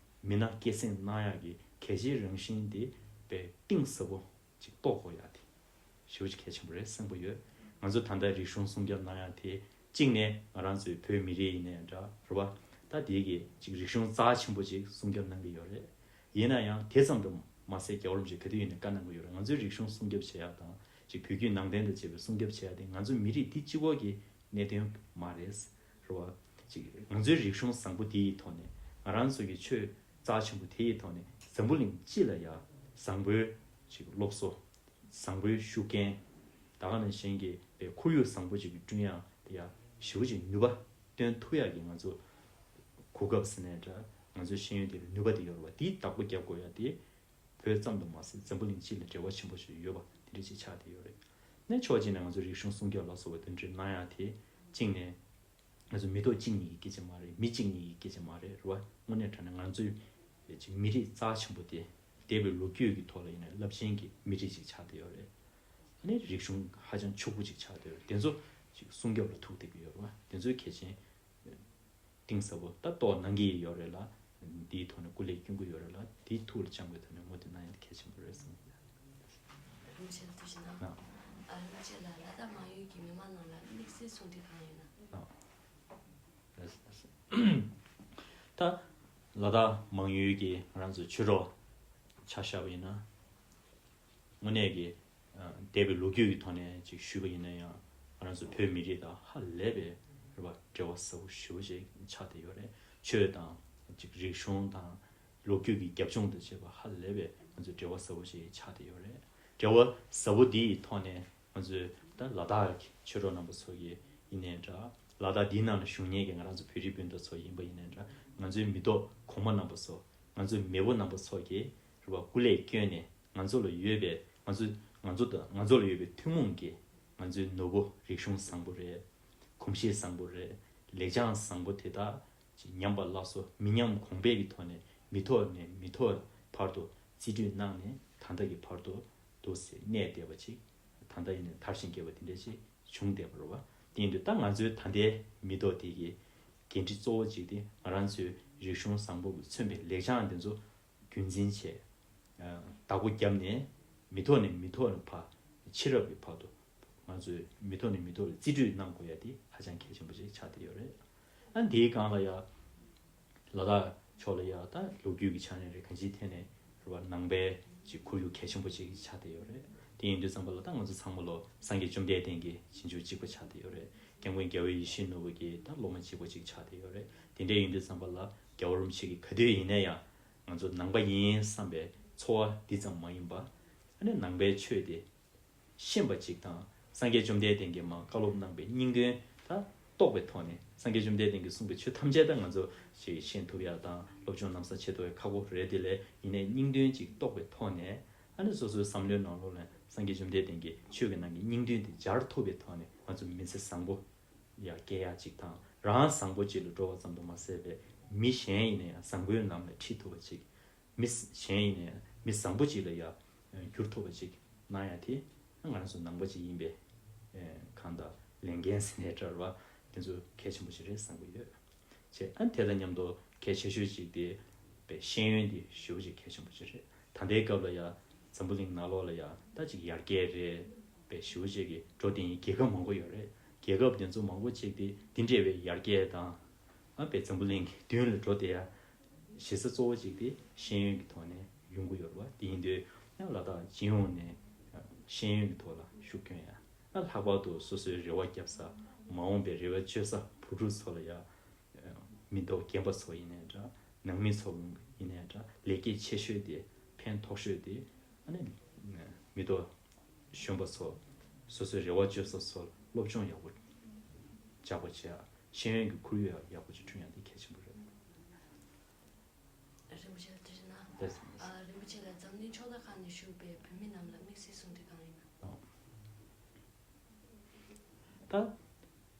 མི་སྣ་སྐྱེད་སྲིང་གནང་ཡ་གི་གལ་ཆེའི་རང་བཞིན་དེ་དཔེ་གཏིང་ཟབ་པོ་ཅིག་རྟོགས་དགོས་ཡ་དེ་ཞེ་པོ་ཅིག་གལ་ཆེན་པོ་རེད་བསམ་གྱི་ཡོད། ང་ཚོ་ད་ལྟ་རིག་གཞུང་སྲུང་སྐྱོབ་གནང་ཡ་དེ་གཅིག་ནས་ང་རང་ཚོའི་བོད་མི་རིགས་ཡིན་ནའི་འདྲ་རེད་བ། ད་དེའི་གི་ཅིག་རིག་གཞུང་རྩ་ཆེན་པོ་ཅིག་སྲུང་སྐྱོབ་གནང་གི་ཡོད་རེད། ཡིན་ན་ཡང་དེ་ཙམ་དུ་མ་ཟད་རྒྱལ་བ་རིན་པོ་ཆེས་ག་དུས་ཡིན་ནའི་བཀའ་གནང་གི་ཡོད་རེད། ང་ཚོའི་རིག་གཞུང་སྲུང་སྐྱོབ་བྱེད་ཡག་དང་ ཅིག་བོད་བརྒྱུད་ནང་བསྟན་དང་བཅས་པའི་སྲུང་སྐྱོབ་བྱེད་ཡ་དེ་ང་ཚོ་མི་རིགས་འདི་གཅིག་པོ་གི་གནད་དོན་མ་རེད། རེད་བ། ཅིག་ང་ཚོའི་རིག་གཞུང་བཟང་པོ་དེ་ཡི་ཐོག་ནས་ང་རང་ཚོ་གི་ཆོས་རྩ་ཆེན་པོ་དེ་ཡི་ཐོག་ནས་འཛམ་བུ་གླིང་སྤྱི་ལ་ཡ་བཟང་པོའི་ཅིག་སློབ་གསོ། བཟང་པོའི་ཤུགས་རྐྱེན། ད་ག་ནང་བཞིན་གྱི་པའི་ཁོར་ཡུག་བཟང་པོ་ཅིག་གི་བསྐྲུན་ཡ་དེ་ཡ་ཞེ་པོ་ཅིག་ནུས་པ་བཏོན་ཐུབ་ཡ་གི་ང་ཚོ་གོ་སྐབས་ཟེར་ནའི་འདྲ། ང་ཚོའི་ཤེས་ཡོན་དེ་ལ་ནུས་པ་དེ་ཡོད་རེད་བ། དེའི་བདག་པོ་རྒྱབ་དགོས་ཡ་དེ་བོད་ཙམ་དུ་མ་ཟད་འཛམ་བུ་གླིང་སྤྱི་ལ་འབྲེལ་བ་ཆེན་པོ་ཞིག་ཡོད་པ་དེ་འདྲ་ཅིག་ཆགས་བསྡད་ཡོད་རེད། ནས་ཕྱོགས་གཅིག་ནས་ང་ཚོ་རིག་གཞུང་སྲུང་སྐྱོབ་ལ་སོགས་པ་དེ་འདྲ་གནང་ཡ་དེ་གཅིག་ནས་ང་ཚོ་མི་ཐོག་གཅིག་གཉིས་ཀྱི་སྐད་ཆ་མ་རེད། མི་གཅིག་གཉིས་ཀྱི་སྐད་ཆ་མ་རེད། རེད་བ། དངོས་གནས་དྲང་གནས་ང་ཚོའི་ཅིག་མི་རིགས་རྩ་ཆེན་པོ་དེ་འདས་པའི་ལོ་རྒྱུས་ཀྱི་ཐོག་ལ་ཡིན་ན་རླབས་ཆེན་གྱི་མི་རིགས་ཅིག་ཆགས་བསྡད་ཡོད་རེད། ཨ་ནི་རིག་གཞུང་ཧ་ཅང་ཕྱུག་པོ་ཅིག་ཆགས་བསྡད་ཡོད་རེད། དེ་ཚོ་ཅིག་སྲུང་སྐྱོབ་ལ་ཐུག་བསྡད་ཀྱི་ཡོད་རེད་བ། དེ་ཚོའི་གལ་ཆེན་གཏིང་ཟབ་པོ་ད་རྟོགས་གནང་གི་ཡོད་རེད་ལ། འདིའི་ཐོག་ནས་སྐུ་ལས་སྐྱོན་གྱི་ཡོད་རེད་ལ། དེའི་ཐུགས་ལ་བཅངས་པའི་ཐོག་ནས་ངོ་དེ་གནང་ཡ་དེ་གལ་ཆེན་པོ་རེད་བསམ། རིན་པོ་ཆེ་ལ་ཐུགས་རྗེ་གནང་། ཨ། རིན་པོ་ཆེ་ལ་ལ་དྭགས་མང་ཡུལ་གྱི་མི་མང་རྣམས་ལ་དམིགས་བསལ་གསུང་དེ་གང་ཡོད་ན། ད་ལ་དྭགས་མང་ཡུལ་གྱི་ང་རང་ཚོ་ཆོས་གྲོགས་ཆ་བཞག་པ་ཡིན་ན། དངོས་གནས་ཀྱི་འདས་པའི་ལོ་རྒྱུས་ཀྱི་ཐོག་ནས་ཅིག་ཞུས་པ་ཡིན་ན་ཡང་། ང་རང་ཚོ་བོད་མི་རིགས་དང་ཧ་ལས་པའི་རེད་པ། འབྲེལ་བ་ཟབ་པོ་ཞེ་པོ་ཅིག་ཆགས་བསྡད་ཡོད་རེད། ཆོས་དང་ཅིག་རིག་གཞུང་དང་ལོ་རྒྱུས་ཀྱི་རྒྱབ་ལྗོངས་དང་བཅས་པ་ཧ་ལས་པའི་ང་ཚོ་འབྲེལ་བ་ཟབ་པོ་ཅིག་ཆགས་བསྡད་ཡོད་རེད། འབྲེལ་བ་ཟབ་པོ་འདི་ཡི་ཐོག་ནས་ང་ཚོའི་ད་ལ་དྭགས་ཀྱི་ཆོས་གྲོགས་རྣམ་པ་ཚོ་གི་ཡིན་ནའི་འདྲ། ལ་དྭགས་འདིའི་ནང་ལ་བཞུགས་མཁན་གྱི་ང་རང་ཚོ་བོད་རིགས་སྤུན་ཟླ་ཚོ་ཡིན་པ་ཡིན་ནའི་འདྲ། ང་ཚོའི་མི་ཐོག་གོང་མ་རྣམ་པ་ཚོ། ང་ཚོའི་མེས་པོ་རྣམ་པ་ཚོ་གིས་རེད་པ། སྐུ་ལས་བསྐྱོན་ནས་ང་ཚོ་ལ་ཡོད་པའི་ང་ཚོ་ང་ཚོ་དང་ང་ཚོ་ལ་ཡོད་པའི་ཐུན་མོང་གི་ང་ཚོའི་ནོར་བུ། རིག་གཞུང་བཟང་པོ་རེད། གོམས་གཤིས་བཟང་པོ་རེད། ལེགས་བྱང་བཟང་པོ་དེ་དག་ཅིག་ཉམས་པ་སླར་གསོ་མི་ཉམས་གོང་འཕེལ་གྱི་ཐོག་ནས་མི་ཐོག་ནས་མི་ཐོག་བར་དུ་རྩིས་སྤྲོད་གནང་ནས་ད་ལྟ་གི་བར་དུ་འདུག་སེ་གནས་བསྡད་པ་ཅིག། ད་ལྟ་ཡིན་ནའི་དར་ཞིང་རྒྱས་པ་དེ་འདྲ་ཅིག་བྱུང་བསྡད་པ་རེད་བ། དེ་ཡིན་དུས་ད་ང་ཚོའི་ད་ལྟའི་མི་ཐོག་དེ་གི་འགན་འཁྲི་གཙོ་བོ་གཅིག་དེ་ང་རང་ཚོའི་རིག་གཞུང་བཟང་པོ་གིས་མཚོན་པའི་ལེགས་བྱང་དེ་ཚོ་རྒྱུན་འཛིན་བྱས། བདག་པོ་བརྒྱབ་ནས་མི་ཐོག་ནས་མི་ཐོག་ལ་ཕར་ཕྱི་རབས་ཀྱི་བར་དུ་ང་ཚོས་མི་ཐོག་ནས་མི་ཐོག་ལ་རྩིས་སྤྲོད་གནང་དགོས་ཡ་དེ་ཧ་ཅང་གལ་ཆེན་པོ་ཞིག་ཆགས་བསྡད་ཡོད་རེད། ཨ། འདིའི་སྒང་ལ་ཡ་ལ་དྭགས་ཕྱོགས་ལ་ཡ་ད་ལོ་རྒྱུས་ཀྱི་ཆ་ནས་རེད། གང་ཅིའི་ཐད་ནས་རེད་བ། ནང་པའི་ཅིག་ཁོར་ཡུག་གལ་ཆེན་པོ་ཅིག་ཆགས་བསྡད་ཡོད་རེད། དེ་ཡིན་དུས་ཙམ་པ་ལ་ད་ང་ཚོ་ཚང་མ་ལོ་སངས་རྒྱས་བཅོམ་ལྡན་འདས་ཀྱི་རྗེས་འཇུག་གཅིག་པ་ཆགས་བསྡད་ཡོད་རེད། སྐྱབས་མགོན་རྒྱལ་བ་ཡིད་བཞིན་ནོར་བུ་གི་ད་སློབ་མ་གཅིག་པ་ཅིག་ཆགས་བསྡད་ཡོད་རེད། དེ་འདྲ་ཡིན་དུས་ཙམ་པ་ལ་རྒྱལ་བ་རིན་པོ་ཆེ་གིས་ག་དུས་ཡིན་ན་ཡང་ང་ཚོ་ནང་པ་ཡིན་བསམ་པའི་ཚོར་བ་འདི་ཙམ་མ་ཡིན་པ། ཨ་ནི་ནང་པའི་ཆོས་དེ་ཤེས་པ་ཅིག་དང་། སངས་རྒྱས་བཅོམ་ལྡན་འདས་ཀྱིས་མར་བཀའ་སློབ་གནང་པའི་སྙིང་དོན་ད་རྟོགས་པའི་ཐོག་ནས། སངས་རྒྱས་བཅོམ་ལྡན་འདས་ཀྱིས་གསུངས་པའི་ཆོས་ཐམས་ཅད་ད་ང་ཚོ་ཞིག་ཤེས་ཐུབ་ཡ་དང་སློབ་སྦྱོང་གནམ་ས་ཆེ་ཐུབ་ཡ་ཁག་པོ་རེད། དེ་ལས་ཡིན་ནའི་སྙིང་དོན་ཅིག་རྟོགས་པའི་ཐོག་ནས། ཨ་ནི་སོ་སོའི་བསམ་བློའི་ནང་ལོགས་ལ་སངས་རྒྱས་བཅོམ་ལྡན་འདས་ཀྱི་ཆོས་ཀྱི་ནང་གི་སྙིང་དོན་དེ་སྦྱར་ཐུབ་པའི་ཐོག་ནས་ང་ཚོ་མི་ཚེ་བཟང་པོ་ཡར་སྐྱེལ་ཡ་ཅིག་དང་། རང་བཟང་པོ་ཅིག་ལ་འགྲོ་བ་ཙམ་དུ་མ་ཟད་པའི་མི་གཞན་ཡིན་ན་ཡང་བཟང་པོའི་ལམ་ལ་ཁྲིད་ཐུབ་པ་ཅིག། མི་གཞན་ཡིན་ནའི་མི་བཟང་པོ་ཅིག་ལ་ཡ་འགྱུར་ཐུབ་པ་ཅིག་གནང་ཡ་དེ་ང་རང་ཚོ་ནང་པ་ཅིག་ཡིན་པའི་གང་ལྟར་ལས་འགན་ཟེར་ནའི་འདྲ་བ། དེ་ཚོ་གལ་ཆེན་པོ་ཞིག་རེད་བསམ་གྱི་ཡོད། བྱས། ཨ། དེ་དང་མཉམ་དུ་གལ་ཆེ་ཤོས་ཅིག་དེ་པའི་ཤེས་ཡོན་དེ་ཞེ་པོ་ཅིག་གལ་ཆེན་པོ་ཅིག་རེད། ད་ལྟའི་སྐབས་ལ་ཡ་འཛམ་བུ་གླིང་ནང་ལོགས་ལ་ཡ་ད་ཅིག་ཡར་རྒྱས་རེད་པའི་ཞེ་པོ་ཅིག་གི་འགྲོ་བསྡད་མཁན་རྒྱལ་ཁབ་མང་པོ་ཡོད་རེད། རྒྱལ་ཁབ་དེ་ཚོ་མང་པོ་ཅིག་དེ་འདི་འདྲ་བའི་ཡར་རྒྱས་དང་། ཨ། པའི་འཛམ་བུ་གླིང་གི་མདུན་ལ་འགྲོ་བསྡད་ཡ་གཞི་རྩ་གཙོ་བོ་གཅིག་དེ་ཤེས་ཡོན་གྱི་ཐོག་ནས་ཡོང་གི་ཡོད་རེད་བ། དེ་ཡིན་དུས་ཡང་ལ་དྭགས་སྤྱི་ཡོངས་ནས་ཤེས་ཡོན་གྱི་ཐོག་ལ་ཤུགས་སྐྱོན་ཡ། ཨ། ལྷག་པར་དུ་སོ་སོའི་རེ་བ་བརྒྱབ་ས། མ་འོངས་པའི་རེ་བ་བཅོལ་ས་བུ་ཕྲུག་ཚོ་ལ་ཡ། མི་ཐོག་རྒན་པ་ཚོ་ཡིན་ནའི་འདྲ། ནང་མི་ཚོ་ཡིན་ནའི་འདྲ། ལེགས་སྐྱེས་ཆེ་ཤོས་དེ། ཕན་ཐོགས་ཤོས་དེ། ཨ་ནི་མི་ཐོག་གཞོན་པ་ཚོ། སོ་སོའི་རེ་བ་བཅོལ་ས་ཚོ་སློབ་སྦྱོང་ཡག་པོ་རྒྱག་པ་བྱེད་ཡ། ཤེས་ཡོན་གྱི་ཁོར་ཡུག་ཡག་པོ་ཅིག་བསྐྲུན་ཡ་དེ་གལ་ཆེན་པོ་རེད། རིན་པོ་ཆེ་ལ་དྲི་ཞུ་ན། ལགས་སོ། ཨ། རིན་པོ་ཆེ་ལ་འཛམ་གླིང་ཕྱོགས་མཐའ་ཁག་ནས་བཞུགས་པའི་བོད་མི་རྣམས་ལ་དམིགས་བསལ་གསུང་དེ་གང་ཡིན་ན། ད་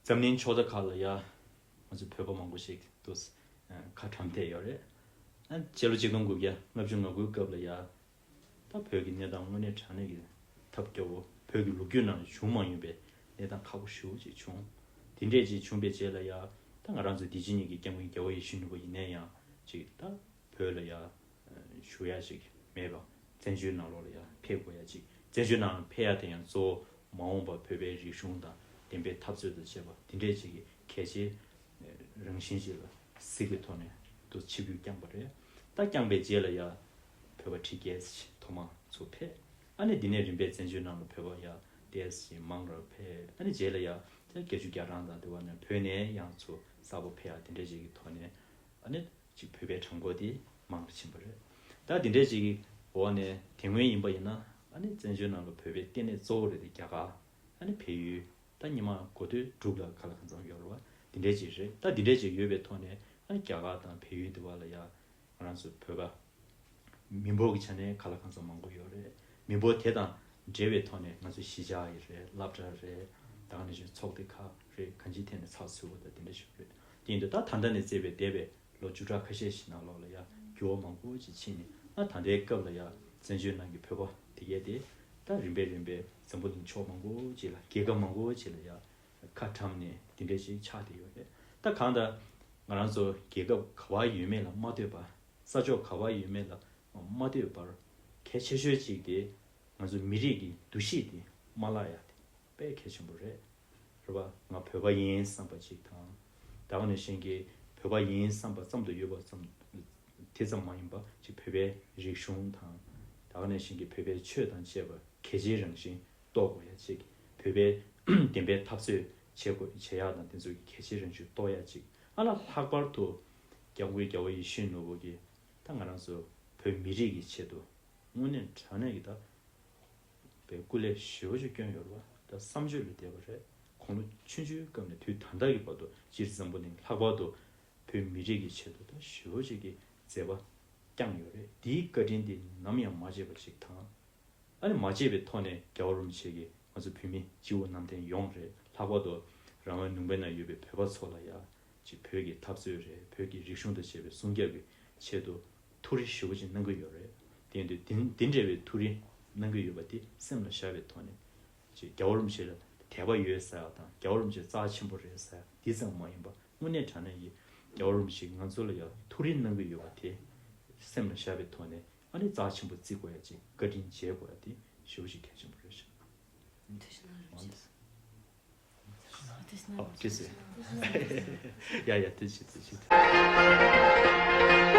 འཛམ་གླིང་ཕྱོགས་མཐའ་ཁག་ལ་ཡ་ང་ཚོ་བོད་པ་མང་པོ་ཞིག་ཏུ་ཁ་གྲམ་བསྡད་ཡོད་རེད། ཨ། སྤྱི་ལོ་ཆིག་སྟོང་དགུ་བརྒྱ་ལྔ་བཅུ་ང་དགུའི་སྐབས་ལ་ཡ། ད་བོད་ཀྱི་གནས་སྟངས་དངོས་གནས་དྲང་གནས་ཀྱི་ཐབས་སྐྱོ་བོ། བོད་ཀྱི་ལོ་རྒྱུས་ནང་ལ་བྱུང་མ་མྱོང་པའི་གནས་སྟངས་ཁག་པོ་ཞེ་པོ་ཅིག་བྱུང་། དེ་འདྲས་ཅིག་བྱུང་པའི་རྗེས་ལ་ཡ། ད་ང་རང་ཚོ་འདི་ཕྱི་གཉིས་ཀྱི་སྐྱབས་མགོན་རྒྱལ་བ་ཡིད་བཞིན་ནོར་བུ་ཡིན་ནའི་ཡང་ཅིག་ད་བོད་ལ་ཡ་བཞུགས་ཡ་ཅིག་མེད་པ། བཙན་བྱོལ་ནང་ལོགས་ལ་ཡ་ཕེབས་དགོས་ཡ་ཅིག། བཙན་བྱོལ་ནང་ལ་ཕེབས་ཡ་དེ་ཡང་གཙོ་བོ་མ་འོངས་པ་བོད་པའི་རིག་གཞུང་དང་བདེན་པའི་འཐབ་རྩོད་དང་བཅས་པ་དེ་འདྲས་ཅིག་གི་གལ་ཆེའི་རང་བཞིན་ཅིག་ལ་གཟིགས་པའི་ཐོག་ནས་དུ་ཆིབས་བསྒྱུར་བསྐྱངས་པ་རེད། ད་བསྐྱངས་པའི་རྗེས་ལ་ཡ་བོད་པ་ཁྲི་བརྒྱད་ཐོག་མ་ཚུར་ཕེབས། ཨ་ནི་འདི་ནས་རིམ་པས་བཙན་བྱོལ་ནང་ལ་བོད་པ་ཡ་ ཏོག་ཙམ་མང་རུ་ཕེབས། ཨ་ནི་རྗེས་ལ་ཡ་ད་བརྒྱད་ཅུ་གྱ་གྲངས་དང་དེ་བ་ནས་བོད་ནས་ཡང་ཚུར་གསར་པ་ཕེབས་ཡ་དེ་འདྲ་ཅིག་གི་ཐོག་ནས་ཨ་ནི་ཅིག་བོད་པའི་གྲངས་འབོར་དེ་མང་རུ་ཕྱིན་པ་རེད། ད་དེ་འདྲ་ཅིག་གི་འོག་ནས་དེ་སྔོན་ཡིན་པ་ཡིན་ན་ཨ་ནི་བཙན་བྱོལ་ནང་ལ་བོད་པའི་ལྟེ་གནས་གཙོ་བོ་རེད་དེ་རྒྱ་གར། ཨ་ནི་བལ་ཡུལ། ད་ཉི་མ་འགོ་སྟོད་དྲུག་ལ་ག་ལ་གང་འཚམ་ཡོད་རེད་བ། དེ་འདྲ་ཅིག་རེད། ད་དེ་འདྲ་ཅིག་ཡོད་པའི་ཐོག་ནས་ཨ་ནི་རྒྱ་གར་དང་བལ་ཡུལ་དེ་བ་ལ་ཡ་ང་རང་ཚོ་བོད་པ་མི་འབོར་གྱི་ཆ་ནས་ག་ལ་གང་འཚམ་མང་པོ་ཡོད་རེད། མི་འབོར་དེ་དང་འབྲེལ་བའི་ཐོག་ནས་ང་ཚོ་གཞིས་ཆགས་ཡིན་རེད། སློབ་གྲྭ་རེད། ད་ག་ནང་བཞིན་ཚོགས་སྡེ་ཁག་རེད། གང་ཅིའི་ཐད་ནས་ཚགས་ཚུད་པོ་དང་དེ་འདྲ་ཞིག་རེད། དེ་ཡིན་དུས་ད་ད་ལྟ་ནས་བརྩིས་པའི་འདས་པའི་ལོ་བཅུ་ཕྲག་ཁ་ཤས་ཤིག་ནང་ལོགས་ལ་ཡ་འགྱུར་བ་མང་པོ་ཅིག་ཕྱིན་ནས་ཨ་ད་ལྟའི་སྐབས་ལ་ཡ་བཙན་བྱོལ་ནང་གི་བོད་པ་དེ་གས་དེ་ད་རིམ་པས་རིམ་པས་འཛམ་བུ་གླིང་ཕྱོགས་མང་པོ་ཅིག་ལ་རྒྱལ་ཁབ་མང་པོ་ཅིག་ལ་ཡ་ཁ་བཀྲམ་ནས་དེ་འདྲ་ཞིག་ཆགས་བསྡད་ཡོད་རེད། ད་གང་ལྟར་ང་རང་ཚོ་རྒྱལ་ཁབ་ག་བ་ཡོད་མེད་ལ་མ་ལྟོས་པར། ས་ཕྱོགས་ག་བ་ཡོད་མེད་ལ་མ་ལྟོས་པར་གལ་ཆེ་ཤོས་གཅིག་དེ་ང་ཚོ་མི་རིགས་ཀྱི་འདུ་ཤེས་དེ་མ་བརླག་ཡ་དེ་དཔེ་གལ་ཆེན་པོ་རེད། རེད་པ། ང་བོད་པ་ཡིན་བསམ་པ་གཅིག་དང་། ད་ག་ནང་བཞིན་གྱི་བོད་པ་ཡིན་བསམ་པ་ཙམ་དུ་ཡོད་པ་ཙམ་དེ་ཙམ་མ་ཡིན་པ་ཅིག་བོད་པའི་རིག་གཞུང་དང་། ད་ག་ནང་བཞིན་གྱི་བོད་པའི་ཆོས་དང་བཅས་པ་གལ་ཆེའི་རང་བཞིན་རྟོགས་དགོས་ཡ་གཅིག་བོད་པའི་བདེན་པའི་འཐབ་རྩོད་བྱེད་དགོས་བྱེད་ཡག་དང་དེ་ཚོ་གི་གལ་ཆེའི་རང་བཞིན་རྟོགས་ཡ་གཅིག་ཨ་ལ་ལྷག་པར་དུ་སྐྱབས་མགོན་རྒྱལ་བ་ཡིད་བཞིན་ནོར་བུ་གིས་ད་ང་རང་ཚོ་བོད་མི་རིགས་ཀྱི་ཆེད་དུ་དངོས་གནས་དྲང་གནས་ཀྱི་ད་བའི་སྐུ་ལས་ཞེ་པོ་ཅིག་བསྐྱོན་ཡོད་རེད་བ། ད་བསམ་བརྗོད་ལས་འདས་པ་རེད། དགུང་ལོ་ཆུང་ཆུང་སྐབས་ནས་དུས་ད་ལྟ་གི་བར་དུ་སྤྱིར་འཛམ་བུ་གླིང་ལྷག་པར་དུ་བོད་མི་རིགས་ཀྱི་ཆེད་དུ་ད་ཞེ་པོ་ཅིག་གི་མཛད་པ་བསྐྱངས་ཡོད་རེད། དེའི་བཀའ་དྲིན་དེ་ནམ་ཡང་མ་བརྗེད་པ་ཅིག་དང་། ཨ་ནི་མ་བརྗེད་པའི་ཐོག་ནས་རྒྱལ་བ་རིན་པོ་ཆེ་གིས་ང་ཚོ་བོད་མི་སྤྱི་བོ་གནམ་བསྟན་ཡོངས་རེད། ལྷག་པར་དུ་རང་དབང་ལུང་པའི་ནང་ཡོད་པའི་བོད་པ་ཚོ་ལ་ཡ་ཅིག་བོད་ཀྱི་འཐབ་རྩོད་རེད། བོད་ཀྱི་རིག་གཞུང་དང་བཅས་པའི་སྲུང་སྐྱོབ་ཀྱི་ཆེད་དུ་ཐུགས་རེ་ཞེ་པོ་ཅིག་གནང་གི་ཡོད་རེད། དེ་ཡིན་དུས་དེ་དེ་འདྲ་བའི་ཐུགས་རེ་གནང་གི་ཡོད་པ་དེ་སེམས་ལ་བཞག་པའི་ཐོག་ནས་ཅིག་རྒྱལ་བ་རིན་པོ་ཆེ་ལ་དད་པ་ཡོད་ཟེར་ཡག་དང་རྒྱལ་བ་རིན་པོ་ཆེ་རྩ་ཆེན་པོ་རེད་ཟེར་ཡག་དེ་ཙམ་མ་ཡིན་པ། དངོས་གནས་དྲང་གནས་ཀྱི་རྒྱལ་བ་རིན་པོ་ཆེས་ང་ཚོ་ལ་ཡང་ཐུགས་རེ་གནང་གི་ཡོད་པ་དེ་སེམས་ལ་བཞག་པའི་ཐོག་ནས་ཨ་ནི་རྩ་ཆེན་པོ་བརྩི་དགོས་ཡ་ཅིག་བཀའ་དྲིན་འཇལ་དགོས་ཡ་དེ་ཞེ་པོ་ཅིག་གལ་ཆེན་པོ་རེད་ཤག་ཐུགས་རྗེ་གནང་རིན་པོ་ཆེ། ཨོ་ཐུགས་རྗེ་ཆེ། ཡ་ཡ་ཐུགས་རྗེ་ཆེ་ཐུགས་རྗེ་ཆེ།